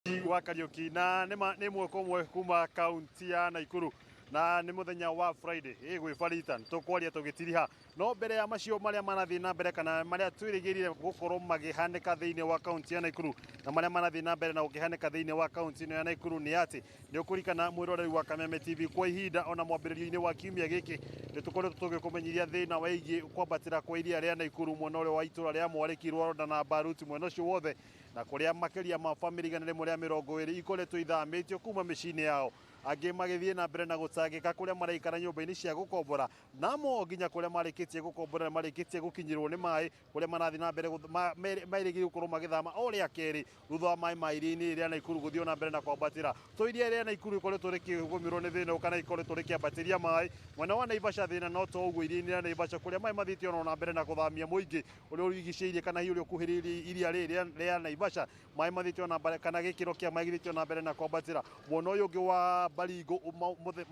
Wa Kariuki na nĩ ĩmwe kwa ĩmwe kuma kaunti ya Naikuru, na nĩ mũthenya wa Friday ĩgwĩbarita tũkwaria tũgĩtiriha. No mbere ya macio marĩa marathiĩ na mbere kana marĩa twĩrĩgĩrire gũkorwo makĩhanĩka thĩinĩ wa kaunti ya Naikuru na marĩa marathiĩ na mbere na gũkĩhanĩka thĩinĩ wa kaunti ĩno ya Naikuru, nĩ atĩ nĩ ũkũrikana, mwĩroreri wa Kameme TV, kwa ihinda ona mwambĩrĩrio-inĩ wa kiumia gĩkĩ nĩ tũkoretwo tũgĩkũmenyithia thĩna wĩgiĩ kwambatĩra kwa iria rĩa Naikuru mwena ũrĩa wa itũra rĩa Mwarĩki, Rwaronda na Baruti, mwena ũcio wothe, na kũrĩa makĩria ma bamĩrĩ 120 ikoretwo ithamĩtio kuma mĩciĩ-inĩ yao, angĩ magĩthiĩ na mbere na gũtangĩka kũrĩa maraikara nyũmba-inĩ cia gũkombora, namo nginya kũrĩa marĩkĩtie gũkombora nĩ marĩkĩtie gũkinyĩrwo nĩ maĩ, kũrĩa marathiĩ na mbere merĩgĩrĩire gũkorwo magĩthama o rĩa kerĩ thutha wa maĩ ma iria-inĩ rĩa Naikuru gũthiĩ na mbere na kwambatĩra. To iria rĩa Naikuru ikoretwo rĩkĩgũmĩrwo nĩ thĩna ũyũ kana ikoretwo rĩkĩambatĩria maĩ mwena wa Naivasha, thĩna no to ũguo iria-inĩ rĩa Naivasha, kũrĩa maĩ mathiĩte ona na mbere na gũthamia mũingĩ ũrĩa ũrigicĩirie kana hihi ũrĩa ũkuhĩrĩirie iria rĩrĩ rĩa Naivasha. Maĩ mathiĩte ona mbere kana gĩkĩro kĩa maĩ gĩthiĩte ona mbere na kwambatĩra. Mwena ũyũ ũngĩ wa Baringo,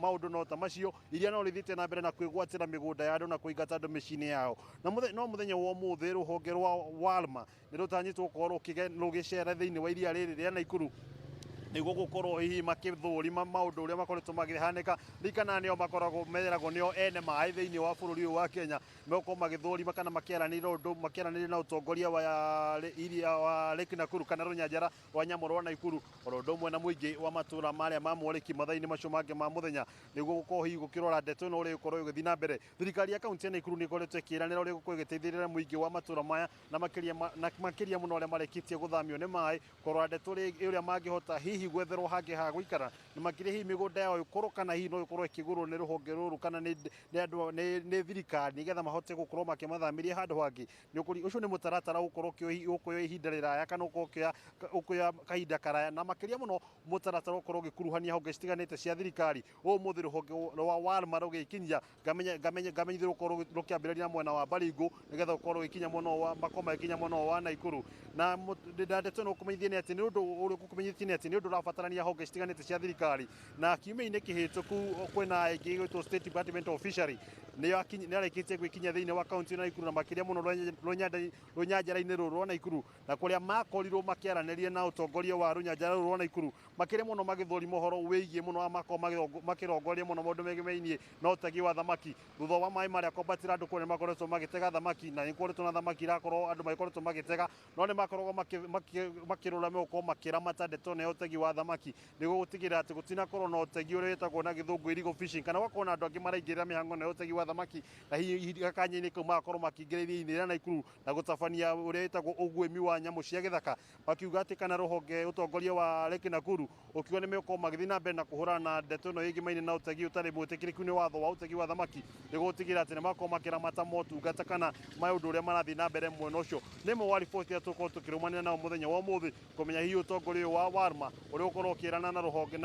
maũndũ no ta macio, iria no rĩthiĩte na mbere na kwĩgwatĩra mĩgũnda ya andũ na kũingata andũ mĩciĩ-inĩ yao. Na no mũthenya wa ũmũthĩ rũhonge rwa Walma nĩ rũtanyĩtwo gũkorwo rũgĩcera thĩinĩ wa iria rĩrĩ rĩa Naikuru nĩguo gũkorwo hihi makĩthũrima maũndũ ũrĩa makoretwo makĩhanĩka. Ririkana nĩo makoragwo meragwo nĩo ene maĩ thĩinĩ wa bũrũri ũyũ wa Kenya, megũkorwo magĩthũrima kana makĩaranĩria ũndũ makĩaranĩria na ũtongoria wa iria wa Lake Nakuru kana rũnyanjara rwa nyamũ rwa Naikuru, oro ũndũ ũmwe na mũingĩ wa matũra marĩa ma Mwarĩki mathaa-inĩ macio mangĩ ma mũthenya, nĩguo gũkorwo hihi gũkĩrora ndeto ĩno ũrĩa ĩgũkorwo ĩgĩthiĩ na mbere. Thirikari ya kaunti ya Naikuru nĩ ĩkoretwo ĩkĩĩranĩra ũrĩa ĩgũkorwo ĩgĩteithĩrĩria mũingĩ wa matũra maya, na makĩria mũno arĩa marĩkĩtie gũthamio nĩ maĩ, kũrora ndeto ũrĩa mangĩhota hihi gwetherwo hangĩ ha gũikara, na makĩria hihi mĩgũnda yao ĩkorwo kana hihi no ĩkorwo ĩkĩgũrwo nĩ rũhonge rũrũ kana nĩ andũ nĩ thirikari, nĩgetha mahote gũkorwo makĩmathamĩria handũ hangĩ. Nĩ ũcio nĩ mũtaratara ũgũkorwo ũkĩoya ihinda rĩraya kana ũkorwo ũkĩoya kahinda karaya, na makĩria mũno mũtaratara ũkorwo ũgĩkuruhania honge citiganĩte cia thirikari. Ũmũthĩ rũhonge rwa Walma rũgĩkinyia ngamenyithio rũkorwo rũkĩambĩrĩria na mwena wa Baringo, nĩgetha ũkorwo ũgĩkinya mwena wa makorwo magĩkinya mwena wa Naikuru. Na ndeto ĩno ũkũmenyithia nĩ atĩ nĩ ũndũ ũrĩa ũkũmenyithia nĩ atĩ nĩ ũndũ ũrabatarania honge citiganĩte cia thirikari. Na kiumia-inĩ kĩhĩtũku kwĩna ĩngĩ ĩgwĩtwo State Department of Fishery nĩ arĩkĩtie gwĩkinyia thĩinĩ wa kaunti ya Naikuru, na makĩria mũno rũnyanjara-inĩ rũrũ rwa Naikuru, na kũrĩa makorirwo makĩaranĩria na ũtongoria wa rũnyanjara rũrũ rwa Naikuru, makĩria mũno magĩthũrima ũhoro wĩgiĩ mũno wa makorwo makĩrongoria mũno maũndũ megemainie na ũtegi wa thamaki thutha wa maĩ marĩa kwambatĩra. Andũ kũrĩa makoretwo magĩtega thamaki, na nĩ koretwo na thamaki irakorwo andũ magĩkoretwo magĩtega, no nĩ makoragwo makĩrora megũkorwo makĩramata ndeto ĩno ya ũtegi wa thamaki, nĩguo gũtigĩrĩra atĩ gũtinakorwo na ũtegi ũrĩa wĩtagwo na gĩthũngũ illegal fishing, kana gũgakorwo na andũ angĩ maraingĩrĩra mĩhang'o ĩno ya ũtegi wa thamaki, na hihi gakanya-inĩ kau magakorwo makĩingĩra iria-inĩ rĩa Naikuru na gũtabania ũrĩa wĩtagwo ũguĩmi wa nyamũ cia gĩthaka. Makiuga atĩ kana rũhonge ũtongoria wa Lake Nakuru ũkiuga nĩ megũkorwo magĩthiĩ na mbere na kũhũrana na ndeto ĩno ĩgĩmaine na ũtegi ũtarĩ mwĩtĩkĩrĩku nĩ watho wa ũtegi wa thamaki, nĩguo gũtigĩrĩra atĩ nĩ makorwo makĩramata motungata kana maũndũ ũrĩa marathiĩ na mbere mwena ũcio. Nĩ ĩmwe wa riboti iria tũkorwo tũkĩrũmanĩra nao mũthenya wa ũmũthĩ, kũmenya hihi ũtongoria ũyũ wa Walma ũrĩa ũkorwo ũkĩrana na rũhonge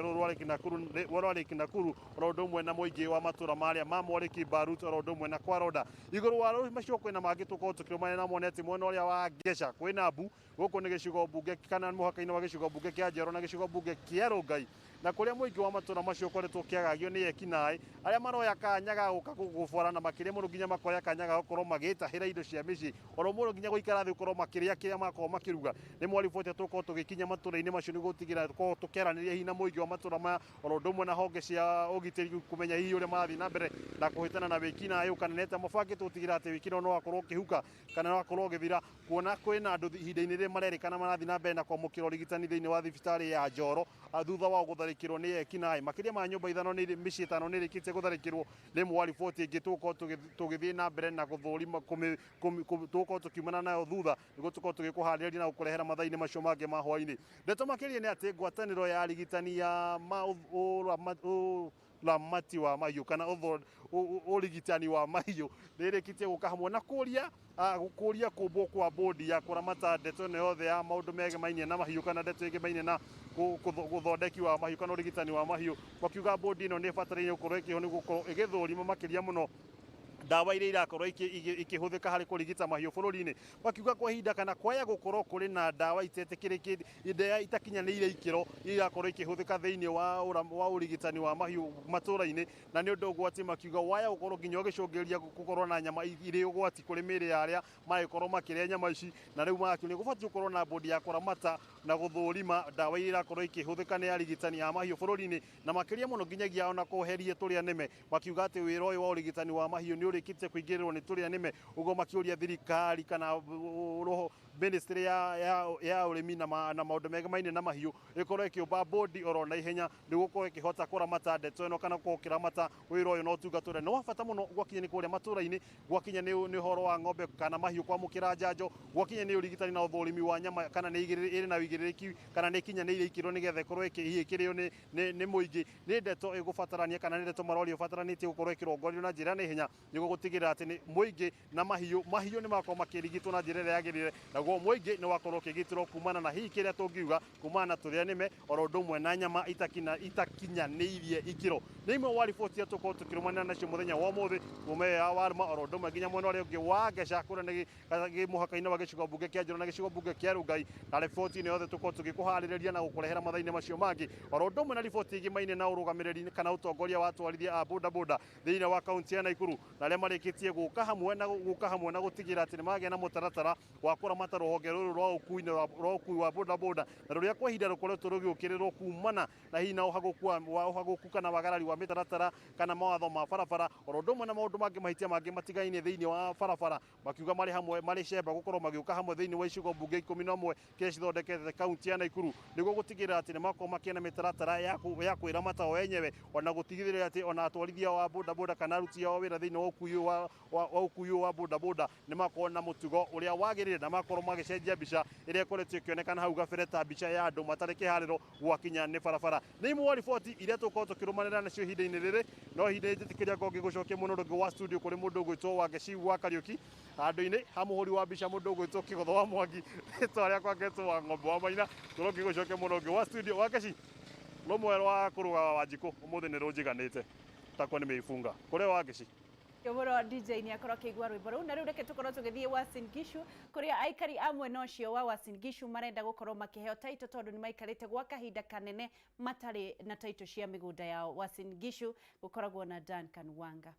rũrũ rwa Lake Nakuru, rwa Lake Nakuru, oro ũndũ ũmwe na mũingĩ wa matũra marĩa ma Mwarĩki, Barut, oro ũndũ ũmwe na Kwaroda. Igũrũ wa macio kwĩna mangĩ tũkorwo tũkĩrũmanĩra namo, nĩ atĩ mwena ũrĩa wa Ngeca kwĩna mbu gũkũ nĩ gĩcigo mbunge kana mũhaka-inĩ wa gĩcigo mbunge kĩa Njerũ na gĩcigo mbunge kĩa Rongai, na kũrĩa mũingĩ wa matũra macio ũkoretwo ũkĩagagio nĩ ekinaĩ arĩa maroya kanya ga gũka gũbora, na makĩria mũno nginya makoya kanya ga gũkorwo magĩtahĩra indo cia mĩciĩ, oro mũno nginya gũikara thĩ gũkorwo makĩrĩa kĩrĩa makorwo makĩruga. Nĩ mwariboti tũkorwo tũgĩkinya matũra-inĩ macio nĩguo gũtigĩrĩra tũkorwo tũkĩaranĩria hihi na mũingĩ wa matũra maya, oro ũndũ ũmwe na honge cia ũgitĩri, kũmenya hihi ũrĩa marathiĩ na mbere na kũhĩtana na wĩkinaĩ, kana nĩ atĩa mabangĩtwo gũtigĩrĩra atĩ wĩkinaĩ no wakorwo ũkĩhuka kana no wakorwo ũgĩthira, kuona kwĩna andũ ihinda-inĩ rĩrĩ marerĩkana marathiĩ na mbere na kwamũkĩra ũrigitani thĩinĩ wa thibitarĩ ya Njoro thutha wa gũtharĩkĩrwo nĩ ekinaĩ. Makĩria ma nyũmba ithano nĩ mĩciĩ ĩtano nĩ ĩrĩkĩtie gũtharĩkĩrwo. Nĩ ĩmwe wa riboti ĩngĩ tũgũkorwo tũgĩthiĩ na mbere na gũthũrima, tũgũkorwo tũkiumana nayo thutha, nĩguo tũkorwo tũgĩkũharĩrĩria na gũkũrehera mathaa-inĩ macio mangĩ ma hwaĩ-inĩ. Ndeto makĩria nĩ atĩ ngwatanĩro ya arigitani ya ũramati wa mahiũ kana ũrigitani wa mahiũ nĩ ĩrĩkĩtie gũka hamwe na kũria kũmbwo kwa bodi ya kũramata ndeto ĩno yothe ya maũndũ megemainie na mahiũ kana ndeto ĩgemainie na ũthondeki wa mahiũ kana ũrigitani wa mahiũ. Makiuga bodi ĩno nĩ ĩbataire gũkorwo ĩkĩho nĩguo gũkorwo ĩgĩthũrima makĩria mũno. Ndawa iria irakorwo ikĩhũthĩka harĩ kũrigita mahiũ bũrũri-inĩ, makiuga kwa ihinda kana kwaya gũkorwo kũrĩ na ndawa itetĩkĩrĩkĩte, ndawa itakinyanĩire ikĩro iria irakorwo ikĩhũthĩka thĩinĩ wa ũrigitani wa mahiũ matũra-inĩ, na nĩ ũndũ ũgwati makiuga waya gũkorwo nginya ũgĩcũngĩrĩria gũkorwo na nyama irĩ ũgwati kũrĩ mĩĩrĩ ya arĩa maragĩkorwo makĩrĩa nyama ici. Na rĩu marakĩũria gũbatiĩ gũkorwo na bodi ya kũramata na gũthũrima ndawa iria irakorwo ikĩhũthĩka nĩ arigitani a mahiũ bũrũri-inĩ, na makĩria mũno nginyagia ona kweheria tũrĩa nĩme. Makiuga atĩ wĩra ũyũ wa ũrigitani wa mahiũ nĩ ũrĩkĩtie kũingĩrĩrwo nĩ tũrĩa nĩme, ũguo makĩũria thirikari kana roho ministry ya ũrĩmi na maũndũ megemainie na mahiũ ĩkorwo ĩkĩũmba bodi oro na ihenya nĩguo gũkorwo ĩkĩhota kũramata ndeto ĩno kana gũkorwo ĩkĩramata wĩra ũyũ na ũtungata ũrĩa nĩ wa bata mũno gwakinya nĩ kũrĩa matũra-inĩ, gwakinya nĩ ũhoro wa ng'ombe kana mahiũ kwamũkĩra njanjo, gwakinya nĩ ũrigitani na ũthũrimi wa nyama kana nĩ ĩrĩ na ũigĩrĩrĩki kana nĩ ĩkinyanĩire ikĩro nĩgetha ĩkorwo ĩkĩrĩo nĩ mũingĩ. Nĩ ndeto ĩgũbatarania kana nĩ ndeto maroria ĩbataranĩtie gũkorwo ĩkĩrongorerio na njĩra ya naihenya nĩguo gũtigĩrĩra atĩ nĩ mũingĩ na mahiũ nĩ makorwo makĩrigitwo na njĩra ĩrĩa yagĩrĩire, naguo mũingĩ nĩ wakorwo ũkĩgitĩrwo kumana na hihi kĩrĩa tũngiuga kumana na tũrĩa nĩme oro ũndũ ũmwe na nyama itakinyanĩirie ikĩro. Nĩ imwe wa riboti iria tũkorwo tũkĩrũmanĩra nacio mũthenya wa ũmũthĩ kuma ĩyo ya Warma oro ũndũ ũmwe nginya mwena ũrĩa ũngĩ wa Ngeca kũrĩa nĩ mũhaka-inĩ wa gĩcigo mbunge kĩa Njoro na gĩcigo mbunge kĩa Rongai, na riboti ĩno yothe tũkorwo tũgĩkũharĩrĩria na gũkũrehera mathaa-inĩ macio mangĩ oro ũndũ ũmwe na riboti ĩgĩmaine na ũrũgamĩrĩri kana ũtongoria wa atwarithia a bodaboda thĩinĩ wa kaunti ya Nakuru, na arĩa marĩkĩtie gũka hamwe na gũtigĩrĩra atĩ nĩ magĩa na mũtaratara wa kũramata rũhonge rũrũ rwa ũkui rwa ũkui wa bodaboda, na rũrĩa kwa ihinda rũkoretwo rũgĩũkĩrĩrwo kumana na hihi na ũhagũku kana wagarari wa mĩtaratara kana mawatho ma barabara oro ũndũ ũmwe na maũndũ mangĩ mahĩtia mangĩ matigaine thĩinĩ wa barabara. Makiuga marĩ hamwe marĩ cemba gũkorwo magĩũka hamwe thĩinĩ wa icigo mbunge 11 kĩrĩa cithondekete kaunti ya Nakuru nĩguo gũtigĩrĩra atĩ nĩ makorwo makĩona mĩtaratara ya kwĩramata o enyewe, ona gũtigĩrĩra atĩ ona atwarithia wa bodaboda kana aruti ao wĩra thĩinĩ wa ũkui wa ũkui wa bodaboda nĩ makorwo na mũtugo ũrĩa wagĩrĩire na makorwo magĩcenjia mbica ĩrĩa ĩkoretwo ĩkĩonekana hau gabere ta mbica ya andũ matarĩ kĩharĩro gwakinya nĩ barabara. Nĩ imwe wa riboti iria tũkorwo tũkĩrũmanĩra nacio ihinda-inĩ rĩrĩ, no ihinda njĩtĩkĩria ngorwo ngĩgũcokia mũno rũngĩ wa studio kũrĩ mũndũ ũgwĩtwo Wangeci wa Kariũki, handũ-inĩ ha mũhũri wa mbica mũndũ ũgwĩtwo Kĩgotho wa Mwangi. Rĩtwa rĩakwa ngetwo wa Ng'ombe wa Maina. Ngorwo ngĩgũcokia mũno ũngĩ wa studio. Wangeci, rũmwe rwa kũrũga wa Wanjikũ ũmũthĩ nĩ rũnjiganĩte takwa nĩ mĩibunga kũrĩ Wangeci. Mũno DJ nĩ akorwo akĩigua rwĩmbo rũu. Na rĩu reke tũkorwo tũgĩthiĩ Uasin Gishu, kũrĩa aikari a mwena ũcio wa Uasin Gishu marenda gũkorwo makĩheo taito tondũ nĩ maikarĩte gwa kahinda kanene matarĩ na taito cia mĩgũnda yao. Uasin Gishu gũkoragwo na Duncan Wanga.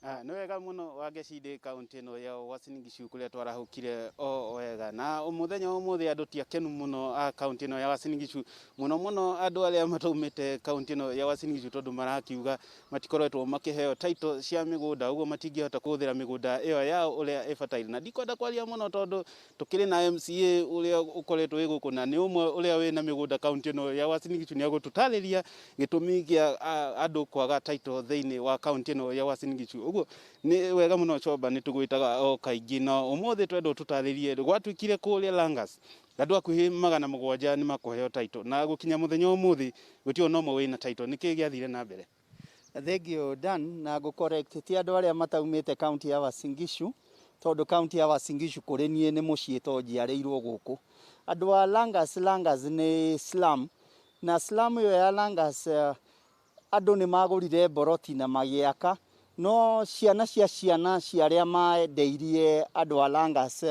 Nĩ wega mũno Wangeci, ndĩ kaunti ĩno ya Uasin Gishu kũrĩa twarahũkire o wega, na mũthenya wa ũmũthĩ andũ ti akenu mũno a kaunti ĩno ya Uasin Gishu, mũno mũno andũ arĩa mataumĩte kaunti ĩno ya Uasin Gishu, tondũ marakiuga matikoretwo makĩheo title cia mĩgũnda, ũguo matingĩhota kũhũthĩra mĩgũnda ĩyo yao ũrĩa ĩbataire. Na ndikwenda kwaria mũno tondũ tũkĩrĩ na MCA ũrĩa ũkoretwo wĩ gũkũ na nĩ ũmwe ũrĩa wĩna mĩgũnda kaunti ĩno ya Uasin Gishu, nĩ egũtũtarĩria gĩtũmi kĩa andũ kwaga title thĩinĩ wa kaunti ĩno ya Uasin Gishu. Ũguo nĩ wega mũno Chomba, nĩ tũgwĩtaga o kaingĩ, na ũmũthĩ twenda ũtũtarĩrie gwatuĩkire kũrĩa Langas andũ hakuhĩ 700 nĩ makũheo title, na gũkinya mũthenya wa ũmũthĩ gũtirĩ ona ũmwe wĩna title. Nĩkĩ gĩathire na mbere? Thank you Dan, na ngũ correct, ti andũ arĩa mataumĩte kaunti ya Uasin Gishu, tondũ kaunti ya Uasin Gishu kũrĩ niĩ nĩ mũciĩ to njiarĩirwo gũkũ. Andũ a Langas, Langas nĩ slum, na slum ĩyo ya Langas andũ nĩ magũrire mboroti na magĩaka, no ciana cia ciana cia arĩa mendeirie andũ a Langas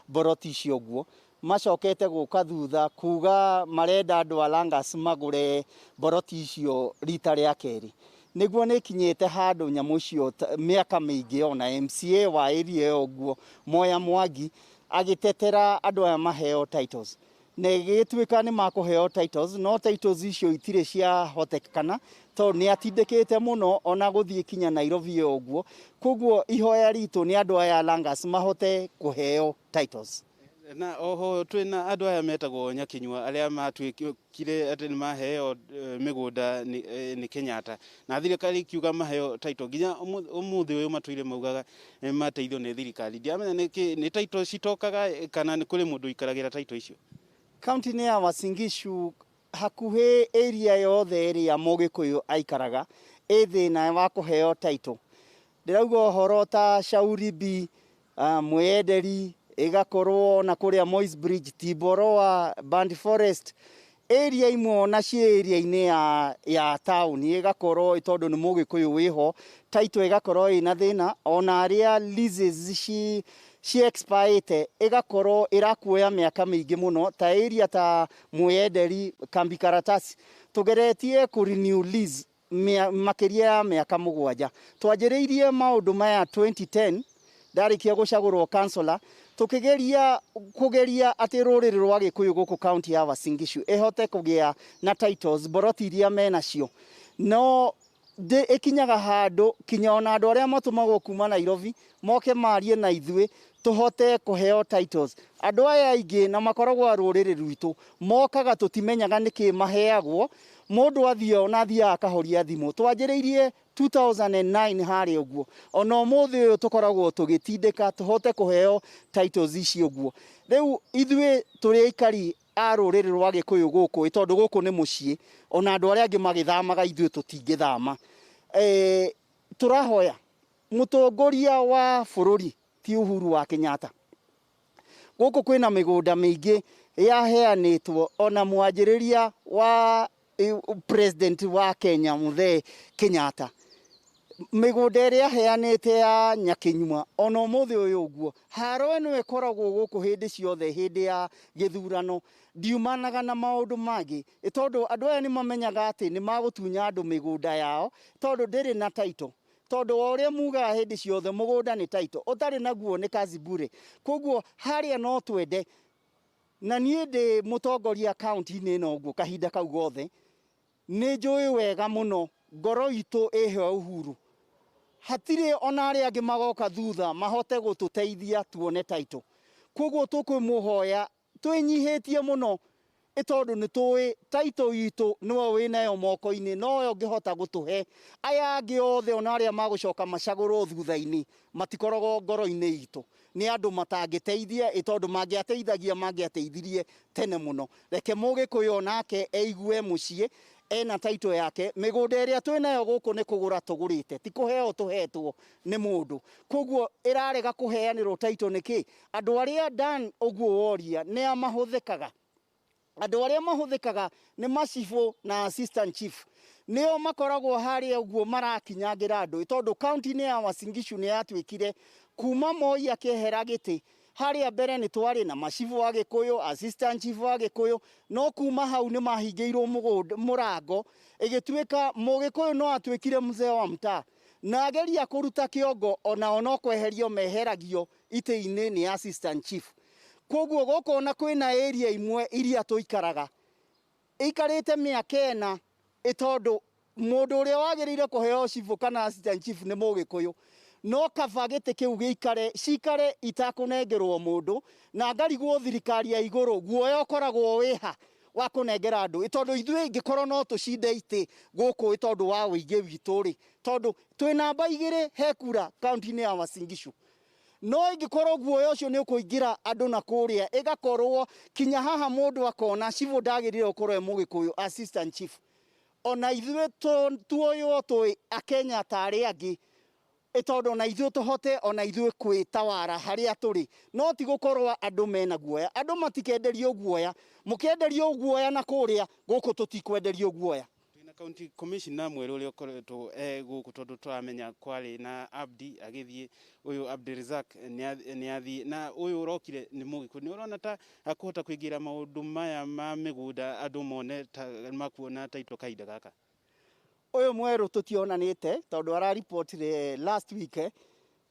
mboroti icio ũguo macokete gũka thutha kuga marenda andũ a Langas magũre mboroti icio rita rĩa kerĩ. Nĩguo nĩ ikinyĩte handũ nyamũ icio mĩaka mĩingĩ, ona MCA wa area ĩyo ũguo Moya Mwangi agĩtetera andũ aya maheo titles, na ĩgĩtuĩka nĩ makũheo titles, no titles icio itirĩ ciahotekana tondũ nĩ atindĩkĩte mũno ona gũthiĩ kinya Nairobi ĩyo ũguo. Koguo ihoya ritũ nĩ andũ aya a Langas mahote kũheo titles. Na oho twĩna andũ aya metagwo Nyakinyua arĩa matuĩkire atĩ nĩ maheo mĩgũnda nĩ Kenyatta, na thirikari ikiuga maheo title, nginya ũmũthĩ ũyũ matũire maugaga mateithio nĩ thirikari. Ndiramenya nĩkĩ nĩ title citokaga kana nĩ kũrĩ mũndũ ũikaragĩra title icio. Kaunti-inĩ ya Uasin Gishu hakuhĩ area yothe ĩrĩa Mũgĩkũyũ aikaraga ĩ thĩna wa kũheo title. Ndĩrauga ũhoro ta Shauri B, Mwĩyenderi, ĩgakorwo na kũrĩa Moi's Bridge, Timboroa, Band Forest, Area imwe ona ciĩ area-inĩ ya taũni ĩgakorwo tondũ nĩ Mũgĩkũyũ wĩho, title ĩgakorwo ĩna thĩna. Ona arĩa leases ci expirĩte, ĩgakorwo ĩrakuoya mĩaka mĩingĩ mũno, ta area ta Mwĩyenderi, Kambi Karatasi, tũgeretie kũ renew lease makĩria ya mĩaka 7. Twanjĩrĩirie maũndũ maya 2010, ndarĩkia gũcagũrwo councillor, tũkĩgeria kũgeria atĩ rũrĩrĩ rwa Gĩkũyũ gũkũ kaunti ya Uasin Gishu ĩhote kũgĩa na titles boroti iria menacio. No ĩkinyaga handũ kinya ona andũ arĩa matũmagwo kuma Nairobi moke marie na ithuĩ tũhote kũheo titles, andũ aya aingĩ na makoragwo a rũrĩrĩ rwitũ mokaga, tũtimenyaga nĩkĩ maheagwo. Mũndũ athiĩ ona athiaga akahoria thimũ. Twanjĩrĩirie 2009 harĩa ũguo, ona ũmũthĩ ũyũ tũkoragwo tũgĩtindĩka tũhote kũheo titles ici ũguo. Rĩu ithuĩ tũrĩ aikari a rũrĩrĩ rwa Gĩkũyũ gũkũ, tondũ gũkũ nĩ mũciĩ, ona andũ arĩa angĩ magĩthamaga, ithuĩ tũtingĩthama. Tũrahoya mũtongoria wa bũrũri ti Uhuru wa Kenyatta, gũkũ kwĩna mĩgũnda mĩingĩ yaheanĩtwo ona mwanjĩrĩria wa president wa Kenya, Mũthee Kenyatta, mĩgũnda ĩrĩa aheanĩte ya Nyakinyua, ona ũmũthĩ ũyũ ũguo haro ĩno ĩkoragwo gũkũ hĩndĩ ciothe hĩndĩ ya gĩthurano ndiumanaga na maũndũ mangĩ, tondũ andũ aya nĩ mamenyaga atĩ nĩ magũtunya andũ mĩgũnda yao tondũ ndĩrĩ na title, tondũ o ũrĩa mugaga hĩndĩ ciothe, mũgũnda nĩ title, ũtarĩ naguo nĩ kazi bure. Koguo harĩa no twende, na niĩ ndĩ mũtongoria kaunti-inĩ ĩno ũguo kahinda kau gothe, nĩ njũĩ wega mũno ngoro itũ ĩhe Uhuru, hatirĩ ona arĩa angĩ magoka thutha mahote gũtũteithia tuone title. Koguo tũkwĩmũhoya twĩnyihĩtie mũno, tondũ nĩ tũĩ title itũ nĩwe wĩnayo moko-inĩ, nowe ũngĩhota gũtũhe. Aya angĩ othe, ona arĩa magũcoka macagũrwo thutha-inĩ, matikoragwo ngoro-inĩ itũ, nĩ andũ matangĩteithia, tondũ mangĩateithagia mangĩateithirie tene mũno. Reke Mũgĩkũyũ onake eigue mũciĩ ena title yake. Mĩgũnda ĩrĩa twĩnayo gũkũ nĩ kũgũra tũgũrĩte, ti kũheo tũhetwo nĩ mũndũ. Koguo ĩrarega kũheanĩrwo title nĩkĩ? Andũ arĩa Dan ũguo woria nĩ a mahũthĩkaga, andũ arĩa mahũthĩkaga nĩ macibũ na assistant chief, nĩo makoragwo harĩa ũguo marakinyangĩra andũ, tondũ kaunti-inĩ ya Uasin Gishu nĩ yatuĩkire kuma Moi akĩehera gĩtĩ, harĩa mbere nĩ twarĩ na macibũ a Gĩkũyũ, assistant chief wa Gĩkũyũ, no kuma hau nĩ mahingĩirwo mũgũnda mũrango, ĩgĩtuĩka Mũgĩkũyũ no atuĩkire mzee wa mtaa na ageria kũruta kĩongo, onao no kweherio meheragio itĩ-inĩ nĩ assistant chief. Koguo gũkũ ona kwĩna area imwe iria tũikaraga ĩikarĩte mĩaka 4, tondũ mũndũ ũrĩa wagĩrĩire kũheo cibũ kana assistant chief nĩ Mũgĩkũyũ, no kaba gĩtĩ kĩu gĩikare, cikare itakũnengerwo mũndũ. Na ngarigwo thirikari ya igũrũ guoya ũkoragwo wĩha wa kũnengera andũ, tondũ ithuĩ ingĩkorwo no tũcinde itĩ gũkũ tondũ wa ũingĩ witũ rĩ, tondũ twĩ namba 2 he kura kaunti-inĩ ya Uasin Gishu, no ingĩkorwo guoya ũcio nĩ ũkũingĩra andũ na kũrĩa, ĩgakorwo kinya haha mũndũ akona cibũ ndagĩrĩire gũkorwo e Mũgĩkũyũ, assistant chief, ona ithuĩ tuoywo twĩ Akenya ta arĩa angĩ, tondũ ona ithuĩ tũhote ona ithuĩ kwĩtawara harĩa tũrĩ, no ti gũkorwo andũ mena guoya. Andũ matikenderio guoya, mũkĩenderio guoya na kũrĩa gũkũ tũtikwenderio guoya. Twĩna county commissioner mwerũ ũrĩa ũkoretwo gũkũ, tondũ tũramenya kwarĩ na Abdi agĩthiĩ, ũyũ Abdirizak nĩ athiĩ, na ũyũ ũrokire nĩ Mũgĩkũyũ. Nĩ ũrona ta akũhota kũingĩra maũndũ maya ma mĩgũnda, andũ mone ta makuona title kahinda gaka? Ũyũ mwerũ tũtionanĩte, tondũ araripotire last week.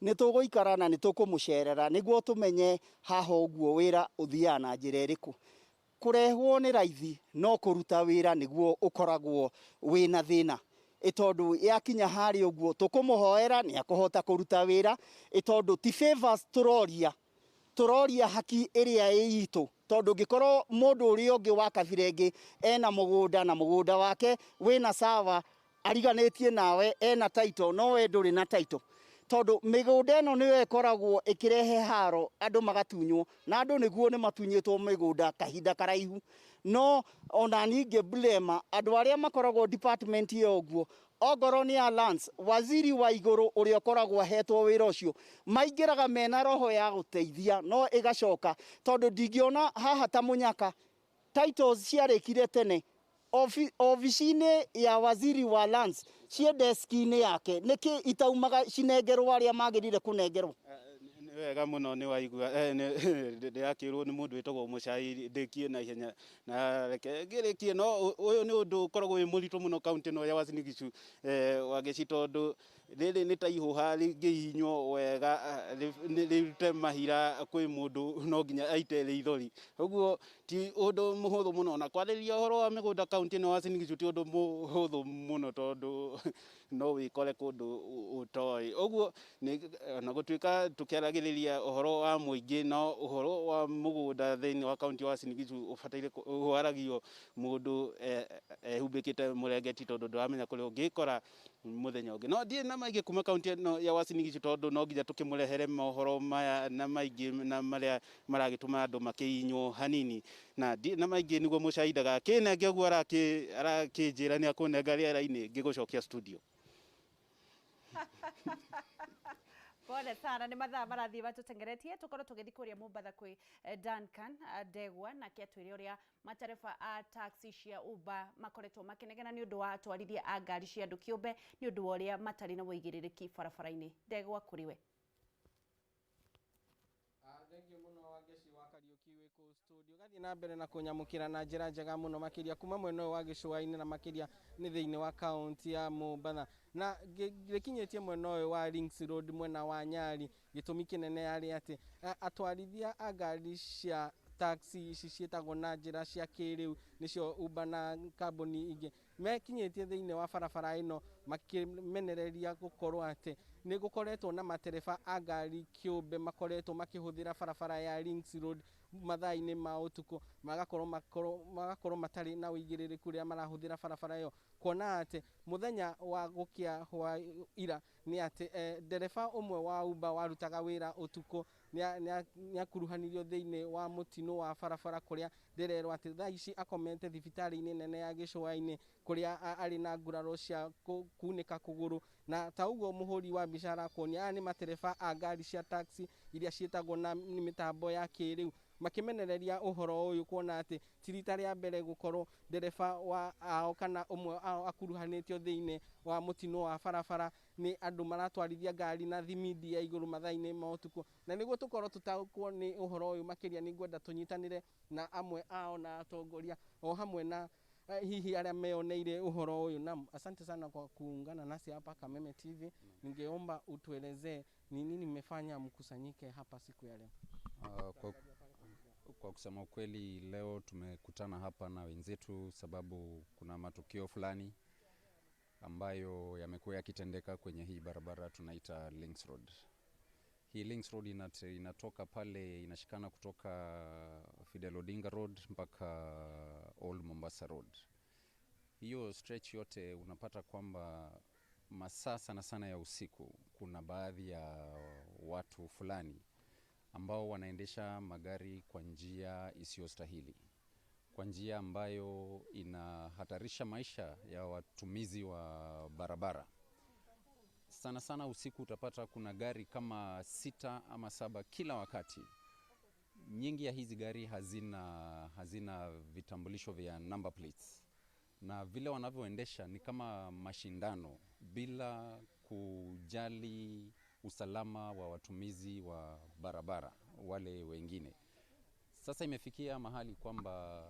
Nĩ tũgũikara na nĩ tũkũmũcerera nĩguo tũmenye haha ũguo wĩra ũthiaga na njĩra ĩrĩkũ. Kũrehwo nĩ raithi, no kũruta wĩra nĩguo ũkoragwo wĩna thĩna, tondũ yakinya harĩa ũguo tũkũmũhoera nĩ akũhota kũruta wĩra, tondũ ti favors tũroria, tũroria haki ĩrĩa ĩ itũ, tondũ ngĩkorwo mũndũ ũrĩa ũngĩ wa kabira ĩngĩ ena mũgũnda na mũgũnda wake wĩna sawa ariganĩtie nawe ena title, no we ndũrĩ na title, tondũ mĩgũnda ĩno nĩyo ĩkoragwo ĩkĩrehe haro, andũ magatunywo, na andũ nĩguo nĩ matunyĩtwo mĩgũnda kahinda karaihu. No ona ningĩ blame andũ arĩa makoragwo department ĩyo ũguo, ongorwo nĩ ya lands, waziri wa igũrũ ũrĩa ũkoragwo ahetwo wĩra ũcio, maingĩraga mena roho ya gũteithia, no ĩgacoka tondũ ndingĩona haha ta mũnyaka. Titles ciarĩkire tene ofici-inĩ ya waziri wa lands, ciĩ deski-inĩ yake, nĩkĩ itaumaga cinengerwo arĩa magĩrĩire kũnengerwo? Nĩ wega mũno, nĩ waigua ndĩrakĩrwo nĩ mũndũ wĩtagwo Mũcai ndĩkie na ihenya na reke ngĩrĩkie. No ũyũ nĩ ũndũ ũkoragwo wĩ mũritũ mũno kaunti ĩno ya Uasin Gishu, Wangeci, tondũ rĩrĩ nĩ ta ihũha rĩngĩhihinywo wega rĩrute mahira kwĩ mũndũ no nginya aite rĩithori. Ũguo ti ũndũ mũhũthũ mũno, na kwarĩria ũhoro wa mĩgũnda kaunti ĩno ya Uasin Gishu ti ũndũ mũhũthũ mũno, tondũ no wĩkore kũndũ ũtoĩ. Ũguo ona gũtuĩka tũkĩaragĩrĩria ũhoro wa mũingĩ, no ũhoro wa mũgũnda thĩinĩ wa kaunti ya Uasin Gishu ũbataire waragio mũndũ ehumbĩkĩte mũrengeti, tondũ ndũramenya kũrĩa ũngĩkora mũthenya ũngĩ. No ndirĩ na maingĩ kuma kaunti ĩno ya Uasin Gishu, tondũ no nginya tũkĩmũrehere mohoro maya na maingĩ na marĩa maragĩtũma andũ makĩinywo hanini, na ndirĩ na maingĩ nĩguo Mũcai ndagakĩnenge ũguo arakĩnjĩra nĩ akũnenga rĩera-inĩ ngĩgũcokia studio. Pole sana, nĩ mathaa marathiĩ matũtengeretie. Tũkorwo tũgĩthiĩ kũrĩa Mombatha kwĩ Duncan Ndegwa, nake atwĩre ũrĩa matereba a taxi cia Uber makoretwo makĩnegena nĩ ũndũ wa atwarithia a ngari cia andũ kĩũmbe, nĩ ũndũ wa ũrĩa matarĩ na wũigĩrĩrĩki barabara-inĩ. Ndegwa, kũrĩ we. Thengiũ mũno Wangeci wa Kariũki wĩ kũu studio. Gathiĩ na mbere na kũnyamũkĩra na njĩra njega mũno makĩria kuma mwena ũyũ wa gĩcũa-inĩ, na makĩria nĩ thĩinĩ wa kaunti ya Mombatha, na gĩkinyĩtie mwena ũyũ wa Links Road, mwena wa Nyali. Gĩtũmi kĩnene yarĩ atĩ atwarithia a ngari cia taxi ici ciĩtagwo na njĩra cia kĩrĩu, nĩcio Uber na kambuni ingĩ, mekinyĩtie thĩinĩ wa barabara ĩno makĩmenereria gũkorwo atĩ nĩ gũkoretwo na matereba a ngari kĩũmbe makoretwo makĩhũthĩra barabara ya Links Road mathaa-inĩ ma ũtukũ, magakorwo matarĩ na ũigĩrĩrĩku rĩrĩa marahũthĩra barabara ĩyo, kuona atĩ mũthenya wa gũkĩa hwa ira nĩ atĩ ndereba ũmwe wa Uber warutaga wĩra ũtukũ nĩ akuruhanirio thĩinĩ wa mũtino wa barabara, kũrĩa ndĩrerwo atĩ thaa ici akomete thibitarĩ-inĩ nene ya gĩcũa-inĩ, kũrĩa arĩ na nguraro cia kunĩka kũgũrũ. Na ta ũguo mũhũri wa mbica arakuonia, aya nĩ matereba a ngari cia taxi iria ciĩtagwo na mĩtambo ya kĩrĩu, makĩmenereria ũhoro ũyũ, kuona atĩ ti rita rĩa mbere gũkorwo ndereba wa ao kana ũmwe ao akuruhanĩtio thĩinĩ wa mũtino wa barabara nĩ andũ maratwarithia ngari na thimindi ya igũrũ mathaa-inĩ ma ũtukũ. Na nĩguo tũkorwo tũtaũkwo nĩ ũhoro ũyũ makĩria, nĩ ngwenda tũnyitanĩre na amwe ao na atongoria o hamwe na hihi arĩa meoneire ũhoro ũyũ. Naam, asante sana kwa kuungana nasi hapa Kameme TV. Ningeomba utuelezee ni nini mmefanya mkusanyike hapa siku ya leo. Kwa kusema ukweli, leo tumekutana hapa na wenzetu sababu kuna matukio fulani ambayo yamekuwa yakitendeka kwenye hii barabara tunaita Links Road. Hii Links Road inatoka pale, inashikana kutoka Fidel Odinga Road mpaka Old Mombasa Road. Hiyo stretch yote unapata kwamba masaa sana sana ya usiku kuna baadhi ya watu fulani ambao wanaendesha magari kwa njia isiyostahili, kwa njia ambayo inahatarisha maisha ya watumizi wa barabara. Sana sana usiku utapata kuna gari kama 6 ama 7 kila wakati. Nyingi ya hizi gari hazina vitambulisho vya number plates, na vile wanavyoendesha ni kama mashindano bila kujali usalama wa watumizi wa barabara wale wengine. Sasa imefikia mahali kwamba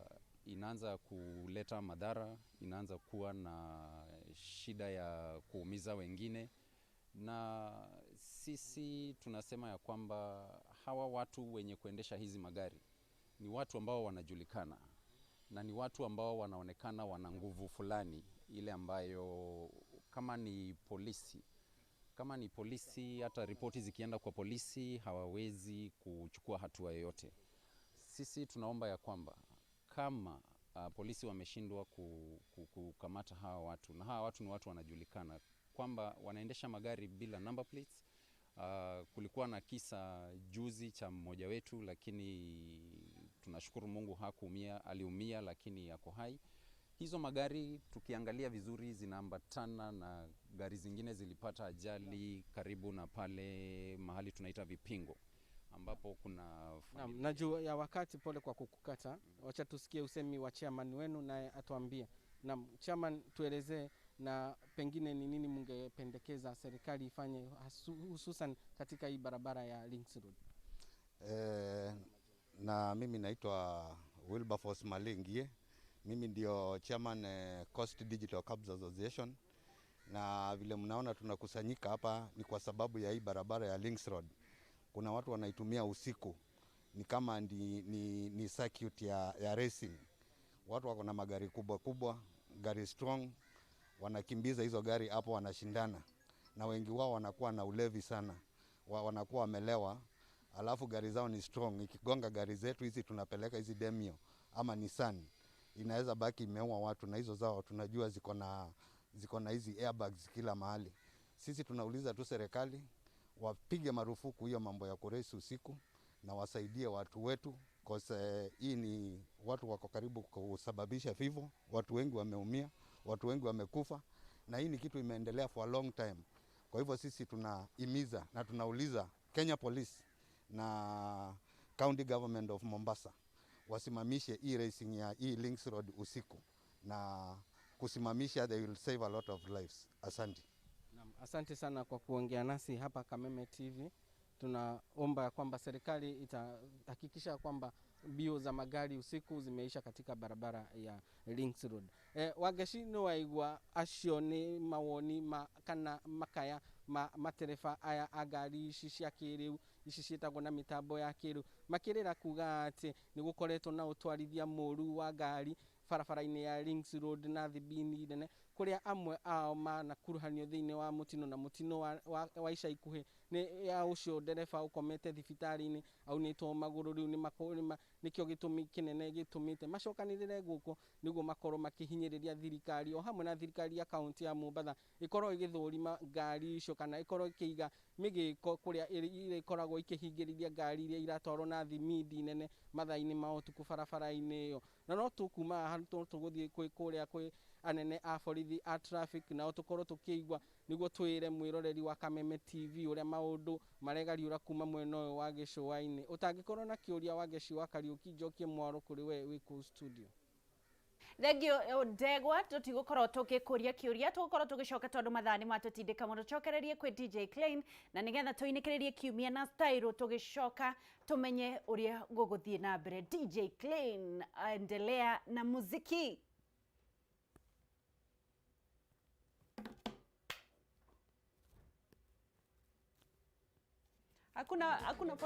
inaanza kuleta madhara, inaanza kuwa na shida ya kuumiza wengine, na sisi tunasema ya kwamba hawa watu wenye kuendesha hizi magari ni watu ambao wanajulikana na ni watu ambao wanaonekana wana nguvu fulani ile ambayo kama ni polisi, hata ripoti zikienda kwa polisi hawawezi kuchukua hatua yoyote. Sisi tunaomba ya kwamba kama polisi wameshindwa kukamata hawa watu, na hawa watu ni watu wanajulikana kwamba wanaendesha magari bila number plates. Kulikuwa na kisa juzi cha mmoja wetu, lakini tunashukuru Mungu hakuumia, aliumia lakini yako hai. Hizo magari tukiangalia vizuri zinaambatana na gari zingine zilipata ajali karibu na pale mahali tunaita Vipingo, ambapo kuna Naam, familia. na juu ya wakati, pole kwa kukukata. Wacha tusikie usemi wa chairman wenu naye atuambie. Naam, chairman, tuelezee na pengine ni nini mungependekeza serikali ifanye hususan katika hii barabara ya Links Road. Na mimi naitwa Wilberforce Malingie. Mimi ndio chairman Coast Digital Cabs Association, na vile mnaona tunakusanyika hapa ni kwa sababu ya hii barabara ya Links Road. Kuna watu wanaitumia usiku, ni kama ni circuit ya racing. Watu wako na magari kubwa kubwa, gari strong, wanakimbiza hizo gari hapo, wanashindana, na wengi wao wanakuwa na ulevi sana, wanakuwa wamelewa, alafu gari zao ni strong. Ikigonga gari zetu hizi tunapeleka hizi Demio ama Nissan, inaweza baki imeua watu, na hizo zao tunajua ziko na hizi airbags kila mahali. Sisi tunauliza tu serikali wapige marufuku hiyo mambo ya kurace usiku na wasaidie watu wetu cause, hii ni watu wako karibu kusababisha vifo, watu wengi wameumia, watu wengi wamekufa, na hii ni kitu imeendelea for a long time. Kwa hivyo sisi tunahimiza na tunauliza Kenya Police na County Government of Mombasa wasimamishe hii racing ya hii Links Road usiku na kusimamisha, they will save a lot of lives. Asante. Naam, asante sana kwa kuongea nasi hapa Kameme TV. Tunaomba ya kwamba serikali itahakikisha kwamba mbio za magari usiku zimeisha katika barabara ya Links Road. Wangeci nĩ waigua acio nĩ mawoni ma kana makaya ma matereba aya a ngari ici cia kĩrĩu, ici ciĩtagwo na mĩtambo ya kĩrĩu, makĩrĩra kuga atĩ nĩ gũkoretwo na ũtwarithia mũru wa ngari barabara-inĩ ya Links Road na thibini nene, kũrĩa amwe ao manakuruhanio thĩinĩ wa mũtino, na mũtino wa ica ikuhĩ nĩ ya ũcio ndereba ũkomete thibitarĩ-inĩ aunĩtwo magũrũ. Rĩu nĩkĩo gĩtũmi kĩnene gĩtũmĩte macokanĩrĩre gũkũ nĩguo makorwo makĩhinyĩrĩria thirikari o hamwe na thirikari ya kaunti ya Mombatha ĩkorwo ĩgĩthũrima ngari icio kana ĩkorwo ĩkĩiga mĩgĩko kũrĩa ĩrĩkoragwo ĩkĩhingĩrĩria ngari iria iratwarwo na thimindi nene mathaa-inĩ ma ũtukũ barabara-inĩ ĩyo. Na no tũkuma haha no tũgũthiĩ kwĩ kũrĩa kwĩ anene a borithi a traffic, nao tũkorwo tũkĩigua nĩguo twĩre mwĩroreri wa Kameme TV ũrĩa maũndũ maregariũra kuma mwena ũyũ wa gĩcũa-inĩ. Ũtangĩkorwo na kĩũria, Wangeci wa Kariũki, njokie mwaro kũrĩ we wĩ kũu studio. Thengio ndegwa, tũtigũkorwo tũgĩkũria kĩũria, tũgũkorwo tũgĩcoka tondũ mathaa nĩ matũtindĩka mũno. Cokererie kwĩ DJ Klein na nĩgetha tũinĩkĩrĩrie kiumia na style, tũgĩcoka tũmenye ũrĩa gũgũthiĩ na mbere. DJ Klein, endelea na muziki. Hakuna, hakuna oh.